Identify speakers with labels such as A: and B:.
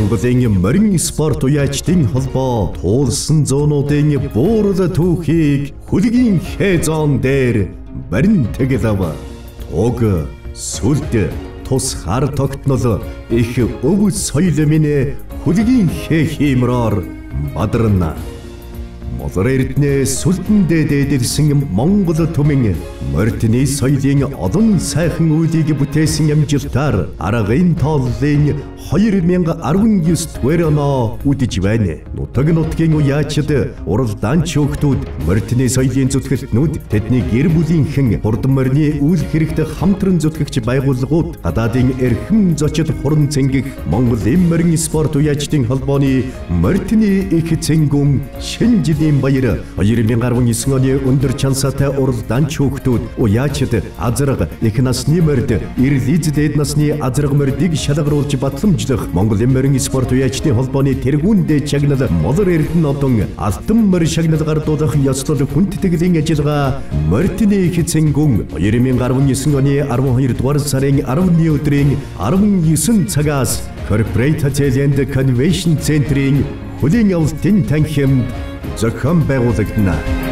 A: Монголын морин спорт уяачдын холбоо туулсан зоонуудын буурал түүхийг хөлгийн хэзон дээр барин тэгэлв. Туг сүлд тус хар тогтнол их өв соёл минь хөлгийн хэ хиймроор бадарна. Молор эрдэнэ сүлдэндээ дээдэлсэн Монгол түмэн морьтны соёлын олон сайхан үйлийг бүтээсэн амжилтаар аргын тооллын 2019 дугаар оноо үдэж байна. Нутаг нутгийн уяачид, уралдаанч хүүхдүүд, морьтны соёлын зүтгэлтнүүд, тэдний гэр бүлийнхэн, хурдан морины үйл хэрэгт хамтран зүтгэгч байгууллагууд, гадаадын эрхэм зочид хуран цэнгэх Монголын морин спорт уяачдын холбооны морьтны их цэнгүүн шинэ жилийн баяр 2019 оны өндөр чансаатай уралдаанч хүүхдүүд, уяачид, азарга, их насны морьд, эрэл эз дээд насны азарга морьдыг шалгаруулж батламжлах Монголын морин спорт уяачдын холбооны тэргүүндээ чагнал Молор Эрдэнэ одон алтан морь шагнал гардуулах ёслол хүндэтгэлийн ажиллагаа морьтны их цэнгүүн 2019 оны 12 дугаар сарын 10-ны өдрийн 19 цагаас Corporate Hotel and Convention Center-ийн хүлээн авалтын танхимд зохион байгуулагдана.